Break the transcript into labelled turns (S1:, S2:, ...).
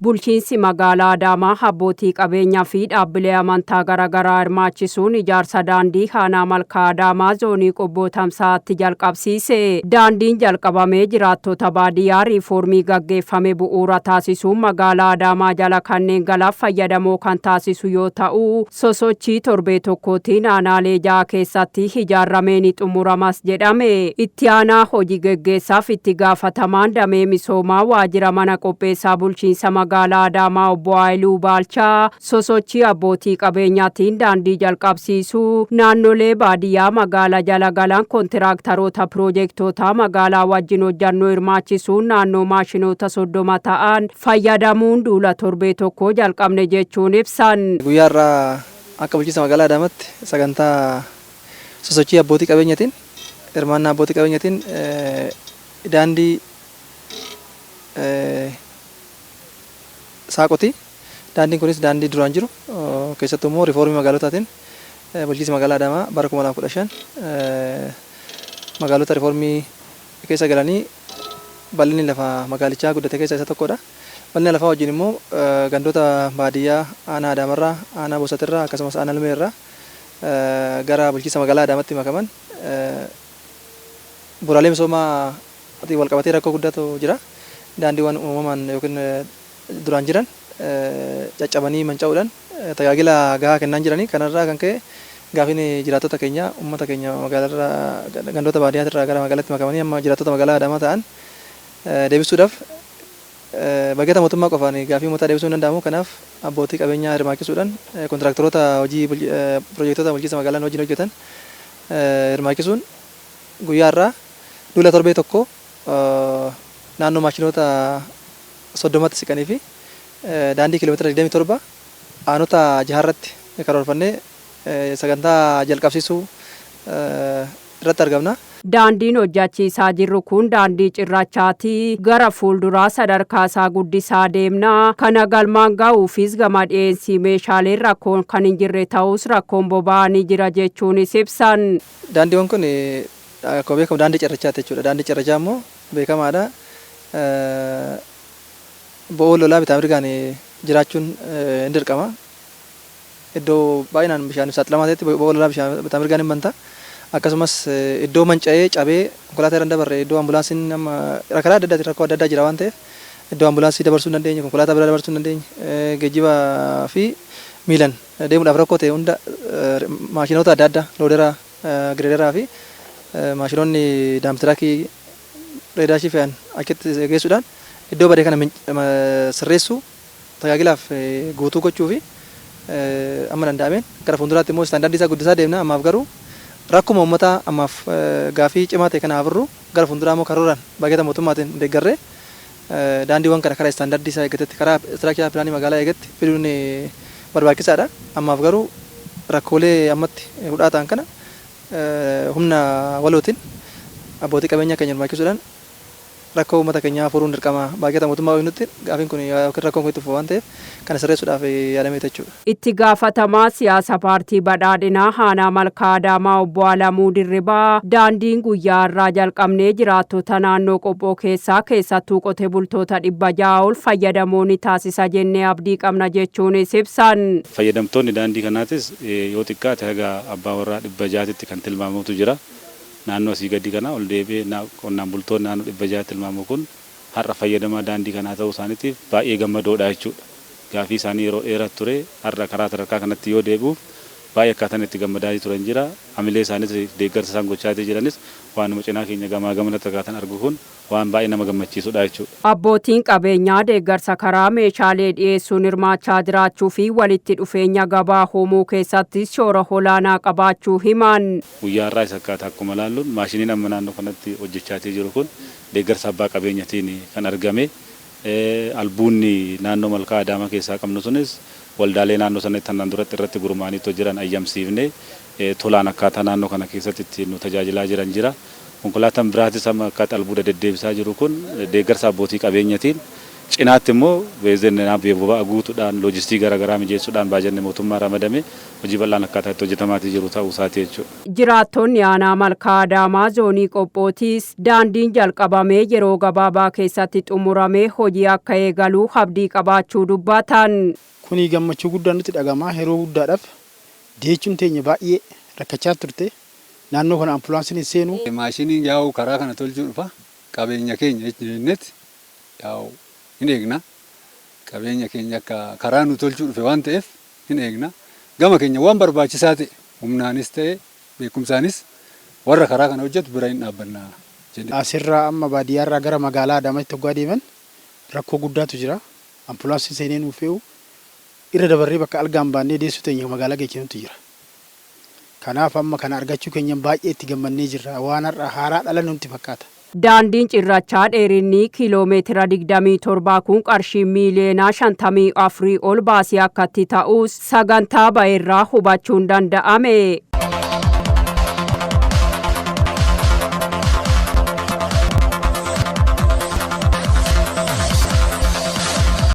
S1: Bulchiinsi magaalaa Adaamaa abbootii qabeenyaa fi dhaabbilee amantaa garaagaraa hirmaachisuun ijaarsa daandii Aanaa Malkaa Adaamaa zoonii Qobboo Tamsaatti jalqabsiise. Daandiin jalqabamee jiraattota baadiyyaa riifoormii gaggeeffame bu'uura taasisuun magaalaa Adaamaa jala kanneen galaaf fayyadamoo kan taasisu yoo ta'u, sosochii torbee tokkootiin aanaalee 6 keessatti ijaarramee ni xumuramas jedhame. Itti aanaa hojii geggeessaaf itti gaafatamaan damee misoomaa waajjira mana qopheessaa bulchiinsa magaalaa Adaamaa obbo Haayiluu Baalchaa sosochii abbootii qabeenyaatiin daandii jalqabsiisuu naannolee baadiyyaa magaalaa jala galan kontiraaktaroota piroojektootaa magaalaa wajjin hojjannoo hirmaachisuun naannoo maashinoota 30 ta'an fayyadamuun duula torbee tokko jalqabne jechuun ibsan.
S2: Guyyaa har'aa akka bulchiinsa magaalaa Adaamaatti sagantaa sosochii abbootii qabeenyatiin hirmaannaa abbootii qabeenyatiin daandii Saaqoti. Daandiin kunis daandii duraan jiru keessattuu immoo riifoormii magaalotaatiin bulchiinsi magaalaa Adaamaa bara 2015 magaalota riifoormii keessa galanii bal'inni lafa magaalichaa guddate keessaa isa tokkodha. Bal'ina lafaa wajjin immoo gandoota baadiyyaa aanaa Adaamarraa, aanaa Bosatirraa akkasumas aanaa Lumeerraa gara bulchiinsa magaalaa Adaamatti makaman bu'uuraalee misoomaa walqabatee rakkoo guddaatu jira. Daandiiwwan uumamaan yookiin duraan jiran caccabanii manca'uudhaan tajaajila gahaa kennaa hin jirani. Kanarraa kan ka'e gaafiin jiraattota keenyaa uummata keenya magaalarraa gandoota baadiyyaatirraa gara magaalaatti makamanii amma jiraattota magaalaa Adaamaa ta'an deebisuudhaaf bajata mootummaa qofaan gaafii uummataa deebisuun hin danda'amu. Kanaaf abbootii qabeenyaa hirmaachisuudhaan kontiraaktaroota hojii pirojektoota bulchiinsa magaalaan wajjin hojjetan hirmaachisuun guyyaa har'aa duula torbee tokko naannoo maashinoota 30tti siqanii fi daandii kiiloomeetira 27 aanota jaharratti karoorfannee sagantaa jalqabsiisuu irratti argamna.
S1: Daandiin hojjechiisaa jirru kun daandii cirrachaati. Gara fuulduraa sadarkaa isaa guddisaa deemna. Kana galmaan ga'uufis gama dhiyeessii meeshaaleen rakkoon kan hin jirre ta'us rakkoon boba'aa ni jira jechuunis ibsan.
S2: Daandiiwwan kun akkuma beekamu daandii cirrachaati jechuudha. Daandii cirrachaa immoo beekamaadha. Bo'oo lolaa bitaa mirgaan jiraachuun hin dirqama. Iddoo baay'inaan bishaaniif saaxilamaa ta'etti bo'oo lolaa bishaan bitaa mirgaan hin banta. Akkasumas iddoo manca'ee cabee konkolaataa irra hin dabarre, iddoo ambulaansiin amma karaa adda addaatiin rakkoo adda addaa jira waan ta'eef, iddoo ambulaansii dabarsuu hin dandeenye, konkolaataa biraa dabarsuu hin dandeenye, geejjibaa fi miilan deemuudhaaf rakkoo ta'e hunda maashinoota adda addaa, looderaa, gireederaa fi maashinoonni daamtiraakii reedaashii fe'an achitti geessuudhaan iddoo bade kana sirreessuu, tajaajilaaf guutuu gochuu fi amma danda'ameen gara fuulduraatti immoo istaandaardii isaa guddisaa deemna. Ammaaf garuu rakkuma uummataa ammaaf gaafii cimaa ta'e kana haa furru. Gara fuulduraa immoo karooraan baajata mootummaatiin deeggarree daandiiwwan kana karaa istaandaardii isaa eeggatetti, karaa istiraakcharaa pilaanii magaalaa eegetti fiduun barbaachisaadha. Ammaaf garuu rakkoolee ammatti hudhaa ta'an kana humna walootiin abbootii qabeenyaa keenya hirmaachisuudhaan rakkoo uummata keenyaa furuun dirqama. Baajata mootummaa ho'inutti gaafiin kun yookiin rakkoon kun itti fufa waan ta'eef kana sirreessuudhaaf yaadameeti jechuudha.
S1: Itti gaafatamaa siyaasa paartii badhaadhinaa Aanaa Malkaa Adaamaa obbo Alamuu Dirribaa daandiin guyyaa har'aa jalqabnee jiraattota naannoo Qophoo keessaa keessattuu qote bultoota 600 ol fayyadamoo ni taasisa jennee abdii qabna jechuunis ibsan.
S3: Fayyadamtoonni daandii kanaatis yoo xiqqaate haga abbaa warraa 600tti kan tilmaamamutu jira. Naannoo asii gadii kana ol deebi'ee qonnaan bultoonni naannoo 600 tilmaamamu kun har'a fayyadamaa daandii kanaa ta'uu isaaniitiif baay'ee gammadoodha jechuudha. Gaafii isaanii yeroo dheeraa ture har'a karaa sadarkaa kanatti yoo deebi'uuf baay'ee akkaataan itti gammadaa turan jira. Hamilee isaanis deeggarsa isaan gochaatii jiranis waanuma cinaa keenya gamaa gamanatti akkaataan argu kun waan baay'ee nama gammachiisudha jechuudha.
S1: Abbootiin qabeenyaa deeggarsa karaa meeshaalee dhiyeessuun hirmaachaa jiraachuu fi walitti dhufeenya gabaa uumuu keessattis shoora olaanaa qabaachuu himan.
S3: Guyyaa har'aa isa akkaataa akkuma ilaalluun maashiniin amma naannoo kanatti hojjechaatii jiru kun deeggarsa abbaa qabeenyatiin kan argame. Albuunni naannoo Malkaa Adaamaa keessaa qabnu sunis waldaalee naannoo sanatti tanaan duratti irratti gurmaa'anii jiran ayyamsiifnee tolaan akkaataa naannoo kana keessatti ittiin nu tajaajilaa jiran jira. Konkolaataan biraatis amma akkaataa albuuda deddeebisaa jiru kun deeggarsa abbootii qabeenyatiin Cinaatti immoo beezinaa boba'aa guutuudhaan, loojistii garaagaraa mijeessuudhaan, baajanni mootummaa ramadame hojii bal'aan akkaataa itti hojjetamaatii jiru ta'uu isaati jechuudha.
S1: Jiraattonni aanaa Malkaa Adaamaa zoonii Qophootis daandiin jalqabamee yeroo gabaabaa keessatti xumuramee hojii akka eegaluu abdii qabaachuu dubbatan.
S4: Kuni gammachuu guddaan nutti dhagama. Yeroo guddaadhaaf deechuun teenya baay'ee rakkachaa turte. Naannoo kana ambulaansiin hin seenu.
S5: Maashiniin yaa'u karaa kana tolchuu dhufa. Qabeenya keenya jennetti yaa'u hin eegna. Qabeenya keenya akka karaa nu tolchuu dhufe waan ta'eef hin eegna. Gama keenya waan barbaachisaa ta'e humnaanis ta'e beekumsaanis warra karaa kana hojjetu bira hin dhaabbanna.
S4: Asirraa amma baadiyyaarraa gara magaalaa Adaamaatti hoggaa deeman rakkoo guddaatu jira. Ambulaansiin seenee nuuf fe'u irra dabarree bakka algaan baannee deessuu teenya magaalaa geessinutu jira. Kanaaf amma kana argachuu keenyan baay'ee itti gammannee jirra. Waan har'a haaraa dhala nutti fakkaata.
S1: Daandiin cirrachaa dheerinni kiiloomeetira 27 kun qarshii miiliyoona 54 ol baasii akkatti ta'us sagantaa ba'eerraa hubachuun danda'ame.